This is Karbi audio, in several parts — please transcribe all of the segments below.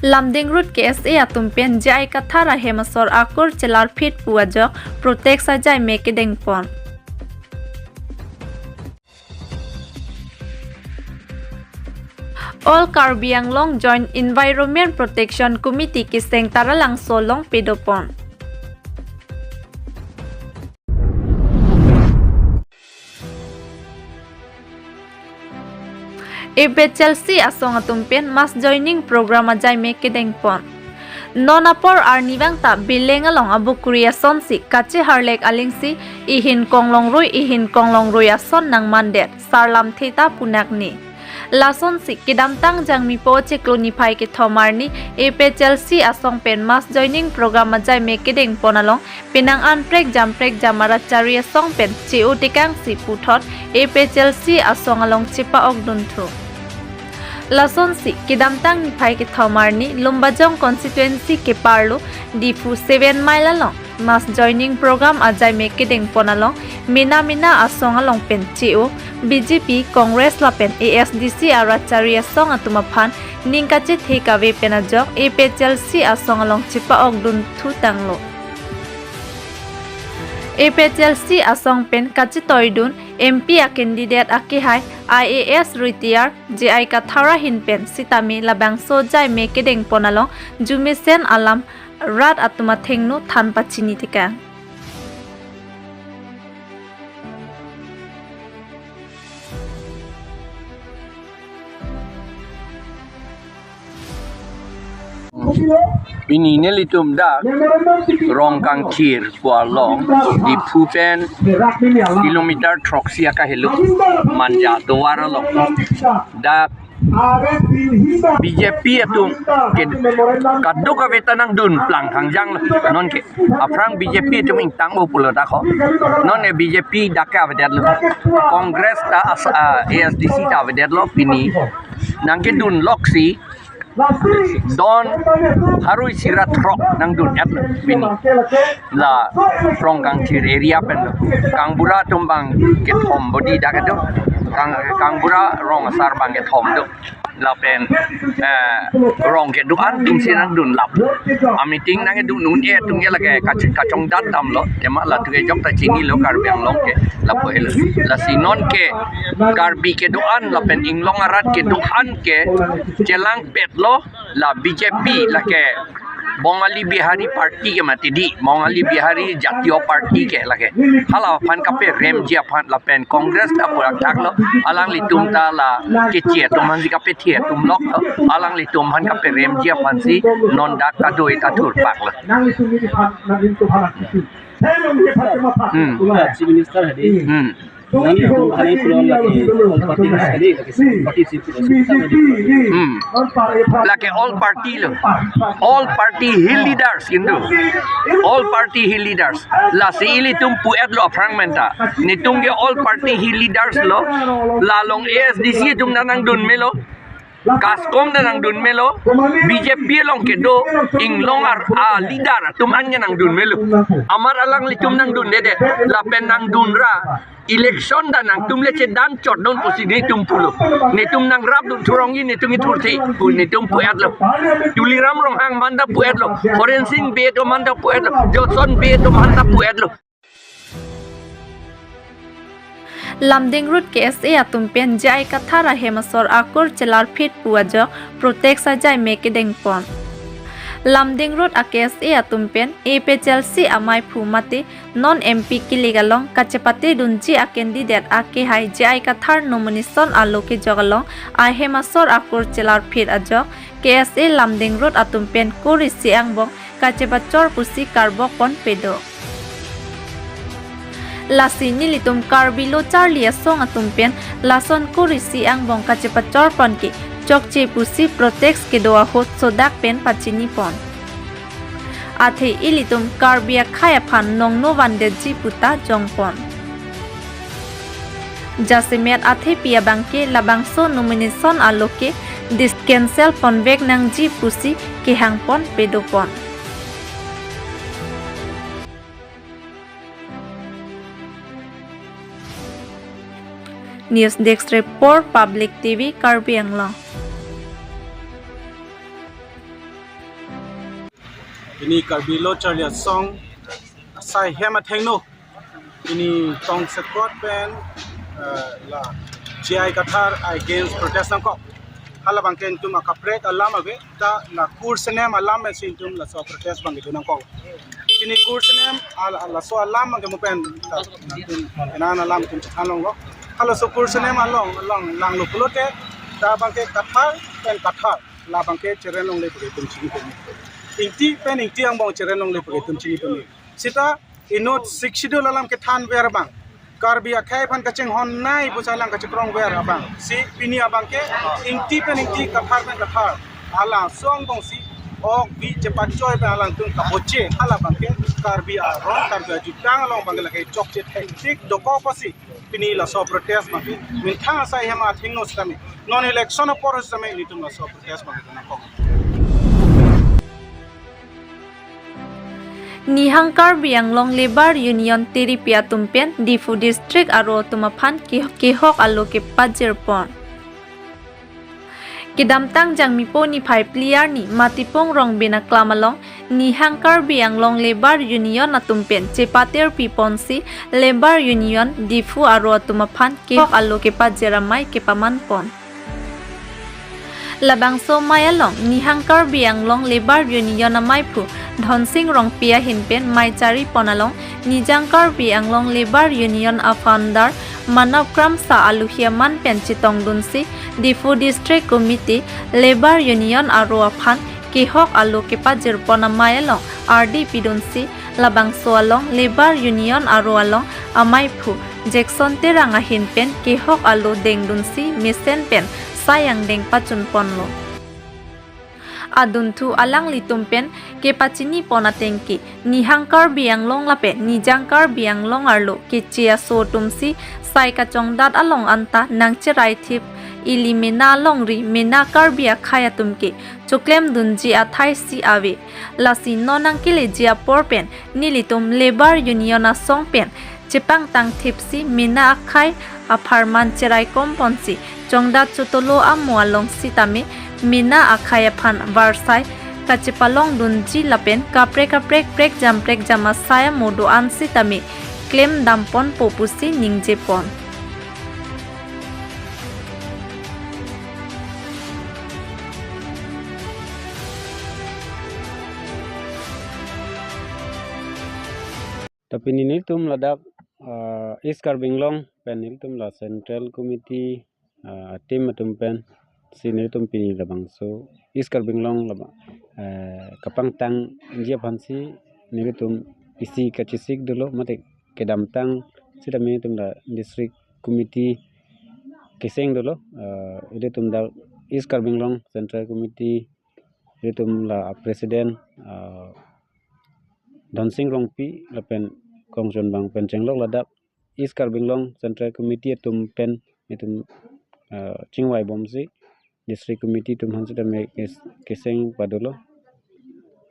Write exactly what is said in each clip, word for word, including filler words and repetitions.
Lumding Road K S A atum pen J I Kathar ahem asor akur chelarphit pu ajok protest ajaime kedengpon. All Karbi Anglong Joint Environment Protection Committee keseng Taralangso along pedopon. A P H L C asong atum pen mass joining program ajaime kedengpon. Non apor arnivang ta Bileng along abukuri asonsi kacheharlek alingsi ihin konglongrui ihin konglongrui ason nangmandet sarlamthe ta punakni. Lasonsi kedamtang Jangmipo chiklo niphai kethom arni A P H L C asong pen mass joining program ajaime kedengpon along penang anprek jamprekjam arat chari asong pen che-o tekangsi puthot A P H L C asong along chepa-okdunthu. Lasonsi kedamtang niphai kethom arni Lumbajong constituency keparlo Diphu seven mile along mass joining program ajaime kedengpon along mena mena asong along pen che-o B J P, Congress lapen A S D C arat chari asong atum aphan ning kachethe kave pen ajok A P H L C asong along chepa-okdunthu tanglo. A P H L C asong pen kachetoidun M P a candidate akehai I A S retired J I Kathar ahin pen sitame labangso ajaime kedengpon along jumesen alam rat atum athengno than pachini tekang. Pini nelitum dak Rongkangthir pu along Diphu pen kilometer throksi akahelo Manja tovar along dak B J P atum ke kadokave ta nangdun plang hangjang lo. Nonke aphrang B J P atum ingtangpo pulo dak ho. Nonke B J P dak ke avedetlo. Congress ta as-, ah, A S D C ta avedetlo pini. Nangkedunloksi don harui sira throk nangdun-etlo pini. La Rongkangthir area pen lo. Kangbura atum bang kethom bodi dak kedo. Kang, Kangbura rong asar bang kethom do. Lapen, eh, rong kedo-an atumsi nangdunlap. A meeting nangkedun un-e atum ke lake kach-, kachongdat damlo. Tema latum ke jok ta chinilo Karbi Anglong ke lapu-elo. Lasi nonke Karbi kedo-an lapen inglong arat kedo-an ke chelangpetlo la B J P lake Bongali Bihari Party ke mati di, Bongali Bihari Jatiya Party ke lake. Hala aphan kaperemji aphan lapen Congress ta pura thaklo, alanglitum ta la keche atum aphansi kapethe atum loklo, alanglitum aphan kaperemji aphansi non dak ta doi ta thurpaklo. Hmm. Chief Minister hadi. Hmm. Nang itu hari pulang lagi all party sekali, lagi party sih, kita sekali. Hmm. Lake all party lo. All party hill leaders kintu. All party hill leaders. Lasi ilitum pu-etlo aphrang menta. Netum ke all party hill leaders lo. La along A S D C atum nangdun melo. Kaskom ta nangdun melo, B J P along kedo, inglong ar, a leader atum an ke nangdun melo. Amar alanglitum nangdundedet, lapen nangdunra, election ta nangtum le chedan chotdun pusi netum pulo. Netum nangrapdun thurongji netum ithurthe, pu netum pu-etlo. Tuliram Ronghang aphan ta pu-etlo, Horen Sing Bey atum aphan ta pu-etlo, Johnson Bey atum aphan ta pu-etlo. Lumding Road K S A atum pen J I Kathar ahem asor akur chelarphit pu ajok protest ajaime kedengpon. Lumding Road a K S A atum pen A P H L C amaiphu mate non M P kilik along kachepatedunji a candidate akehai J I Kathar nomination alo kejok along ahem asor akur chelarphit ajok K S A Lumding Road atum pen kori isi angbong kachepachor pusi karbokpon pedo. Lasi nelitum Karbi lo charli asong atum pen lason kori isi angbong kachepachorpon ke chokche pusi protest kedo ahut sodak pen pachinipon. Athe ilitum Karbi akhei aphan nongno vandetji puta jongpon. Jasemet athepi abangke labangso nomination alo ke dis cancel ponvek nangji pusi kehangpon pedopon. News Desk Report, Public T V, Karbi Anglong. Pini Karbi Lo Charli Asong asai hem athengno pini tongsekot pen, eh, la J I Kathar against protest nangkok. Hala abangke itum akaprek alam ave, ta la kursenem alam pensi itum laso protest abangke do nangkok. Pini kursenem al-, laso alam abangke mo pen ta itum kenan alam itum chethan longlo. Halaso kursenem along along langlo pulote ta abangke Kathar pen Kathar, la abangke cheren longle pu itum chini pame. Ingti pen Ingti angbong cheren longle pu itum chini pame. Sita inut Sixth Schedule alam kethan ver abang, Karbi akhei aphan kachinghon nai pu salang kachikrong ver abang, si pini abangke Ingti pen Ingti, Kathar pen Kathar, hala asong angbong si ok bi chepachoi pen alangtum kapoche, hala abangke Karbi aron, Karbi ajutang along abangke lake chokche thektik dokok apotsi pini laso protest abangke minthang asai hem athengno sitame, non election apor sitame ilitum laso protest abangke nangkok. Nihang Karbi Anglong Labour Union T D P atum pen Diphu District aro atum aphan ke-, kehok alo kepajirpon. Kedamtang Jangmipo niphai phli arni Matipung Rongbin aklam along Nihang Karbi Anglong Labour Union atum pen chepatirpiponsi Labour Union Diphu aro atum aphan kehok alo kepajir amei kepamanpon. Labangso amei along Nihang Karbi Anglong Labour Union ameiphu Dhonsing Rongpi ahin pen mei charipon along Nijang Karbi Anglong Labour Union a-founder Manab Kramsa aluhi aman pen chetongdunsi Diphu District Committee, Labour Union aro aphan kehok alo kepajirpon amei along ardi pidunsi labangso along Labour Union aro along ameiphu Jackson Terang ahin pen kehok alo dengdunsi mesen pen sai angdeng pachunponlo. Adunthu alanglitum pen kepachinipon atengke Nihang Karbi Anglong lapen Nijang Karbi Anglong arlo keche aso atumsi sai kachongdat along anta nangcheraithip, ili mena alongri mena Karbi akhei atum ke choklemdunji athai si ave. Lasi non nangkeleji apor pen nelitum Labour Union asong pen chepangtangthipsi mena akhei apharman cheraikomponsi chongdat chotolo amo along sitame mena akhei aphan varsai kachepalongdunji lapen kaprek kaprek prekjam prekjam asai amo do-an sitame klemdamponpo pusi ningjepon. Tapi nelitum ladak, ah, East Karbi Anglong pen nelitum la Central Committee, ah, team atum pensi nelitum pini labangso East Karbi Anglong laba, eh, kapangtangji aphansi nelitum isi kachesik dolo, mate kedamtang sitame nelitum la District Committee keseng dolo, eh, ilitum dak East Karbi Anglong Central Committee ilitum la President, ah, Dhonsing Rongpi lapen kongchunbang pen chenglok ladak East Karbi Anglong Central Committee atum pen itum, ah, chingvaibomsi District Committee atum aphan sitame kes-, keseng padolo.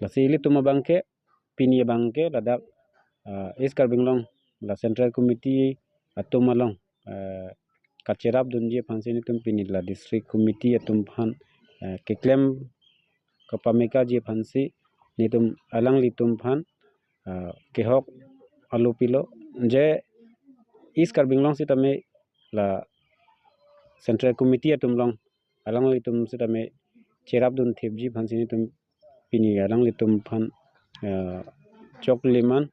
Lasi ilitum abangke pini abangke ladak, ah, East Karbi Anglong la Central Committee atum along, eh, kacherapdunji aphansi nelitum pini la District Committee atum aphan, eh, keklem kapamekaji aphansi nelitum alanglitum aphan, eh, kehok alo pilo, je East Karbi Anglong sitame la Central Committee atum along alanglitum sitame cherapdunthipji aphansi nelitum pini alanglitum aphan, eh, chokleman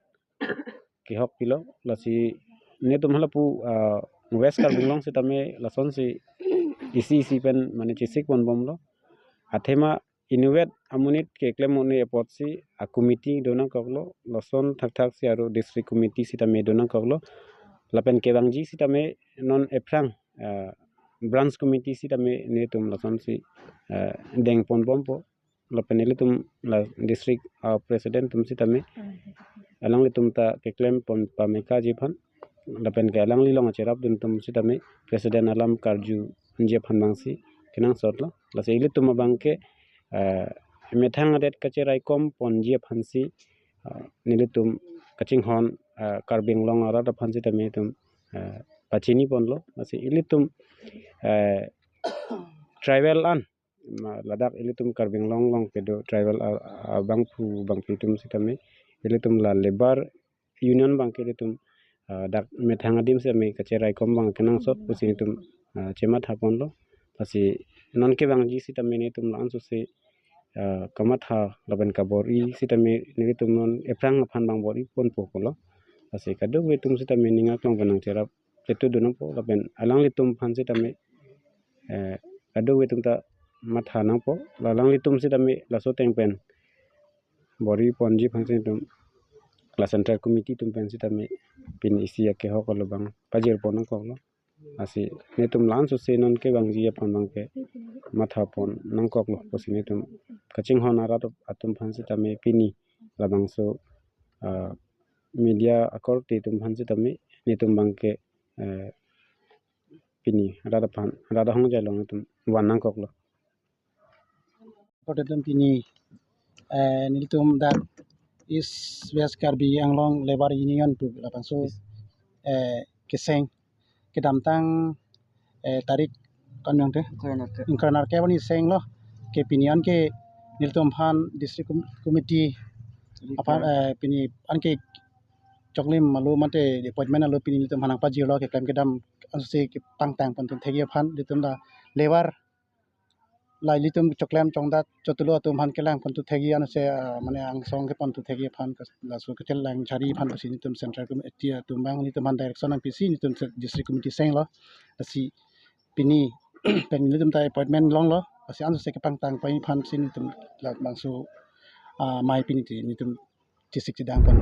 kehok pilo. Lasi nelitum halapu, ah, West Karbi Anglong sitame lasonsi isi isi pen mane chesikponbomlo. Athema inutvet amonit keklem un-e apotsi a-committee do nangkoklo, lason thakthaksi aro District Committee sitame do nangkoklo. Lapen kevangji sitame non ephrang, ah, Branch Committee sitame nelitum lasonsi, ah, dengponbompo. Lapen ilitum la District, ah, President atum sitame alanglitum ta keklempon pamekaji aphan, lapen ke alangli along acherapdun atum sitame President alam karjunji aphan abangsi kenangsotlo. Lasi ilitum abangke, eh, methang adet kacheraikomponji aphansi, ah, nelitum kachinghon, ah, Karbi Anglong arat aphan sitame itum, ah, pachiniponlo. Lasi ilitum, eh, tribal an ma, ladak ilitum Karbi Anglong along kedo tribal a-, abangphu bangphi atum sitame ilitum la labour union abangke ilitum, ah, dak methang adim sitame kacheraikom abang kenangsot pusi nelitum, ah, chemathaponlo. Lasi non kevangji sitame nelitum la-an sose, ah, kamatha lapen kabor-i sitame nelitum non ephrang aphan abang bor-iponpo pulo. Lasi kadokave atum sitame ning aklong pen nangcherap chetudun nangpo lapen alanglitum aphan sitame, eh, kadokave atum ta matha nangpo, la alanglitum sitame laso ateng pen bor-iponji aphan si nelitum la central committee atum pen sitame pini isi akehok along abang pajirpon nangkoklo. Lasi nelitum la-an sose non kevangji aphan abangke mathapon nangkoklo pusi nelitum kachinghon arat atum aphan sitame pini labangso, ah, media akorte atum aphan sitame nelitum abangke, eh, pini rat aphan, rat ahongjai along nelitum van nangkoklo. Akorte atum pini, eh, nelitum dak East West Karbi Anglong Labour Union pu labangso, eh, keseng kedamtang, eh, tarik ko-an nangte? Ingkoi nerkep. Ingkoi nerkep arni senglo. Ke pini anke nelitum aphan district com-, committee aphan, eh, pini anke choklim alo mate appointment alo pini nelitum aphan nangpajirlo keklem kedam ansi kepangtangpon atum thekji aphan nelitum ta labour la ilitum choklem chongdat chotulo atum aphan kelangpon atum thekji ansi, ah, mane angsong kepon atum thekji aphan kas-, laso kethelang jari aphan pusi nelitum central committee atum abang nelitum aphan direction nangpisi nelitum se-, district committee senglo. Lasi pini pen nelitum ta appointment longlo. Lasi ansi kepangtangpon aphan si nelitum labangso, ah, mei pini ti nelitum chisik chidangpon.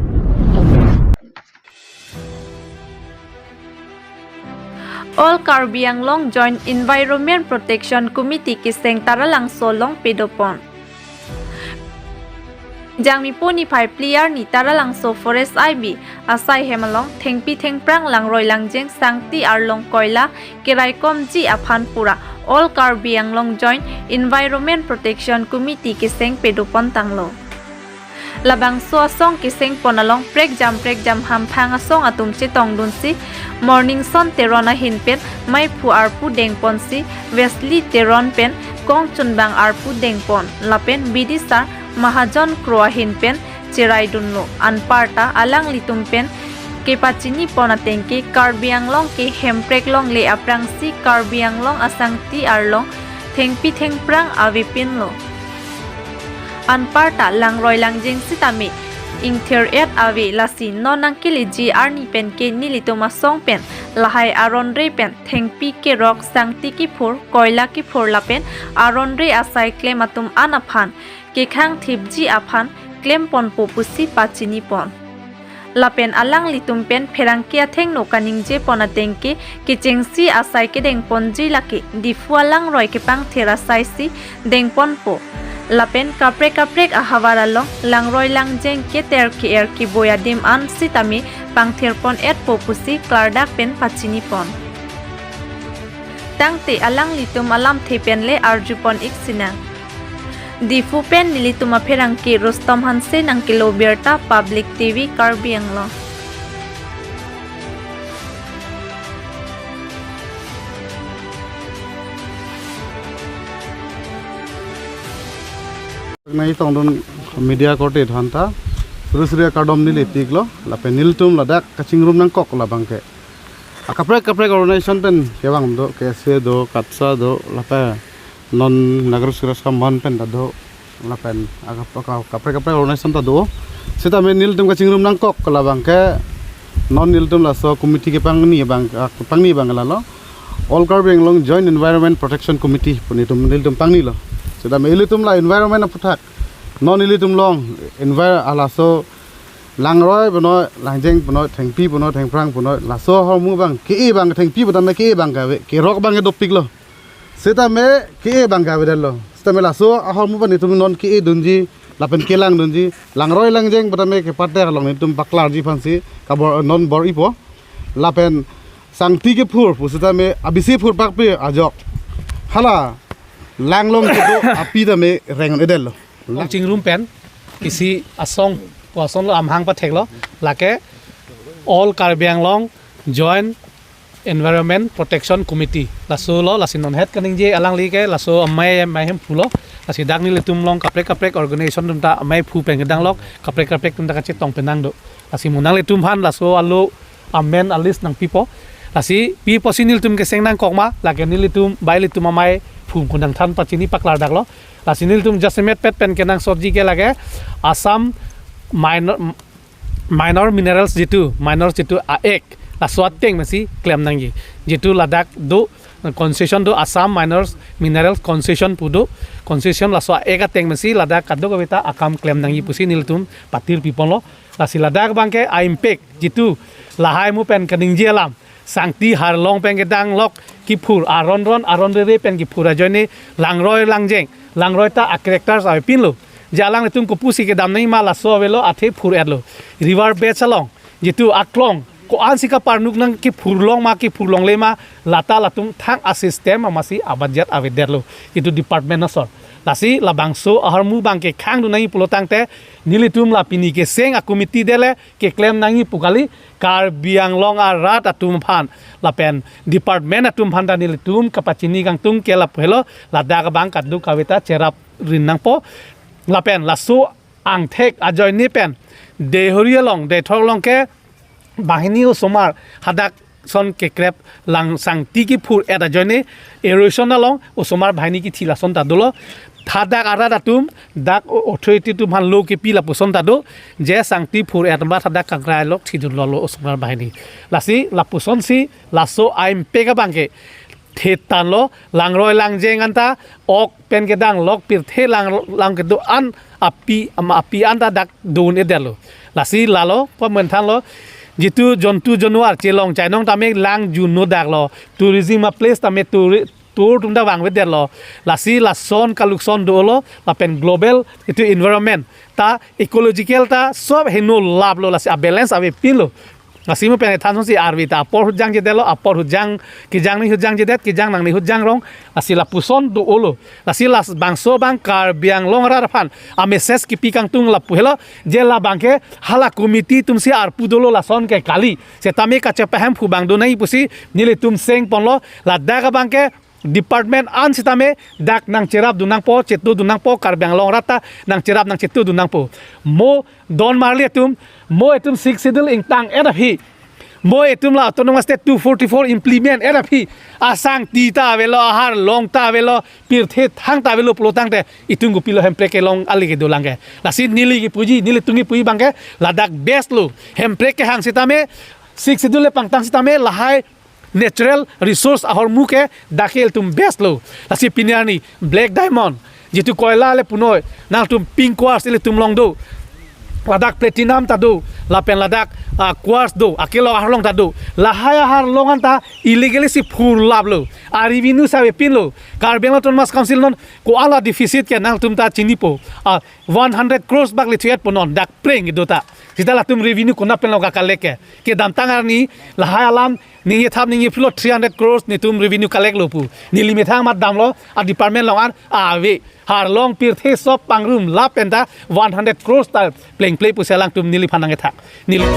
All Karbi Anglong Joint Environment Protection Committee keseng Taralangso along pedopon. Jangmi puni phai phli arni Taralangso Forest I B asai hem along thengpi thengphrang langroi langjeng sangti arlong koila keraikomji aphan pura All Karbi Anglong Joint Environment Protection Committee keseng pedopon tanglo. Labangso asong kesengpon along prekjam prekjam hamphang asong atum chetongdunsi Morningson Teron ahin pen maiphu arpu dengponsi Wesley Teron pen kongchunbang arpu dengpon lapen bidisar Mahajon Kro ahin pen cheraidunlo. Anparta alanglitum pen kepachinipon atengke Karbi Anglong ke Hemprek longle aphrangsi Karbi Anglong asangti arlong thengpi thengphrang avepinlo. Anparta langroi langjeng sitame ingthir-et ave lasi non nangkeleji arni penke nelitum asong pen lahai aron re pen thengpi kerok sangti kephur koila kephur lapen aron re asai klem atum an aphan kekhang thipji aphan klemponpo pusi pachinipon. Lapen alanglitum pen pherangke athengno kaningjepon atengke kechengsi asai kedengponji lake Diphu alangroi kepangthir asaisi dengponpo. Lapen kaprek kaprek ahavar along langroi langjeng keter ke-er keboi adim an sitame pangthirpon-etpo pusi klardak pen pachinipon. Tangte alanglitum alamthe pen le arjupon-ik sinang. Diphu pen nelitum apherangke Rustom Hanse nangkelo birta Public T V Karbi Anglong. Nai tongdun media korte aphanta suri suri akardom neli tiklo lapen nelitum ladak kachingrum nangkok labangke. Akaprek kaprek organization pen kevang do, K S A do, KATSA do, lapen non Nagaraj Suraksha Manch pen ta do, lapen akap-, aka-, kaprek kaprek organization ta do. Sitame nelitum kachingrum nangkok labangke non nelitum laso committee kepangni abang, ah, kepangni abang lalo All Karbi Anglong Joint Environment Protection Committee pu nelitum, nelitum pangnilo. Sitame ilitum la environment aphuthak non ilitum along envir-, alaso langroi punoi, langjeng punoi, thengpi punoi, thengphrang punoi, laso ahormu abang ke-e abang, thengpi pu tame ke-e abang kave, kerok abang ke dopiklo. Sitame ke-e abang kavedetlo. Sitame laso ahormu abang nelitum non ke-edunji lapen kelangdunji, langroi langjeng pu tame kepater along nelitum paklarji aphansi kabor non bor-ipo. Lapen sangti kephur pu sitame abisi phur pakpi ajok hala langlong kedo api tame reng-un-edetlo. Kachingrum pen isi asong, ko asong lo amahang patheklo, lake All Karbi Anglong Joint Environment Protection Committee laso lo, lasi non het kaningje alangli ke laso amei amei hem phulo. Lasi dak nelitum along kaprek kaprek organization atum ta amei phu pen kedang lok, kaprek kaprek atum ta kachetong pen nang do. Lasi mo nanglitum aphan laso alo amen a list nangpipo. Lasi pipo si nelitum keseng nangkok ma, lake nelitum bai ilitum amei phu ko nangthan pachini paklar dak lo. Lasi nelitum jasemet pet pen kenangsotji ke lake Assam Minor, Minor Minerals jitu, Minor jitu a-Act, laso ateng masi klem nangji. Jitu ladak do concession do, Assam Minor Minerals Concession pu do, concession laso a-Act ateng masi ladak kadokave ta akam klem nangji pusi nelitum patir piponlo. Lasi ladak abangke a-impact jitu lahai mo pen kaningje alam, sangti harlong pen kedang lok kiphur, aron ron aron rere pen kiphur ajoine langroi langjeng, langroi ta a-characters avepinlo. Je alanglitum kopusi kedam nangji ma, laso avelo, athe phur-etlo. River bed along jitu aklong ko-an si kaparnuk nang, kiphur long ma kiphur longle ma, lata latum thang a-system amatsi a-budget avedetlo jitu department asor. Lasi labangso ahormu abangke khangdun nangji pulo tangte nelitum la pini keseng a-committee dele keklem nangji pu kali, Karbi Anglong arat atum aphan lapen department atum aphan ta nelitum kapachini kangtung ke lapu helo, ladak abang kadokave ta cherap rin nangpo. Lapen laso angthek ajoine pen Deihori along, Deithor along ke banghini osomar hadak son kekrep lang, sangti kiphur-et ajoine erosion along osomar banghini kithi lason ta dolo. Hadak arat atum dak o-, authority atum aphan lo kepi lapuson ta do, je sangti phur-et amat hadak kangrai lok thidun lolo osomar banghini. Lasi lapuson si laso a-impact abangke thetan lo, langroi langjeng anta, ok pen kedang lok pirthe lang, lang kedo-an api, ama api anta dak dun-edetlo. Lasi lalo pamenthang lo, jitu jontu januar chelong chainong tame lang junno dak lo, tourism a-place tame touri-, tour atum ta vangvedetlo. Lasi lason kalukson dolo, lapen global jitu environment ta, ecological ta sob heno laplo, lasi a-balance avepinlo. Lasi mo pen than si arvi ta apor ahut jangjedetlo, apor ahut jang, kejang ni ahut jangjedet, kejang nang ni ahut jangrong. Lasi lapuson dolo. Lasi labangso abang Karbi Anglong arat aphan a-message kipi kangtung lapu helo, je labangke hala committee atum si arpu dolo lason ke kali. Setame kachepahemphu abang do nangji pusi nelitum seng ponlo, ladak abangke department an sitame dak nangcherap dun nangpo, chetu dun nangpo, Karbi Anglong arat ta nangcherap nangchetu dun nangpo. Mo don marli atum, mo itum Sixth Schedule ingtang-et aphi, mo itum la Autonomous State two forty-four implement-et aphi, asangti ta avelo, aharlong ta avelo, pirthe thang ta avelo pulo tangte itum kopilo Hemprek kelong ali kedolang ke. Lasi neli kipuji, nelitum kipuji abangke ladak best lo. Hemprek kehang sitame, Sixth Schedule le pangtang sitame lahai natural resource ahormu ke dak ke ilitum best lo. Lasi pini arni black diamond, jitu koila le punoi, nangtum pink quartz ilitum along do, ladak platinum ta do, lapen ladak, ah, quartz do, akelo aharlong ta do. Lahai aharlong anta illegally si phurlaplo. A-revenue si avepinlo. Karbi Anglong Autonomous Council non ko-an a-deficit ke nangtum ta chinipo. Ah, one hundred crores bak le thuet po non, dak preng do ta. Sita latum revenue konat pen lo ka-collect ke. Kedamtang arni lahai alam ningjethap ningjephilo, three hundred crores netum revenue collect lo pu. Neli methang amat damlo, a-department along an ave. Harlong pirthe sob pangrum lap pen ta one hundred crores ta plengple pusi alangtum neliphan nangkethak. Neli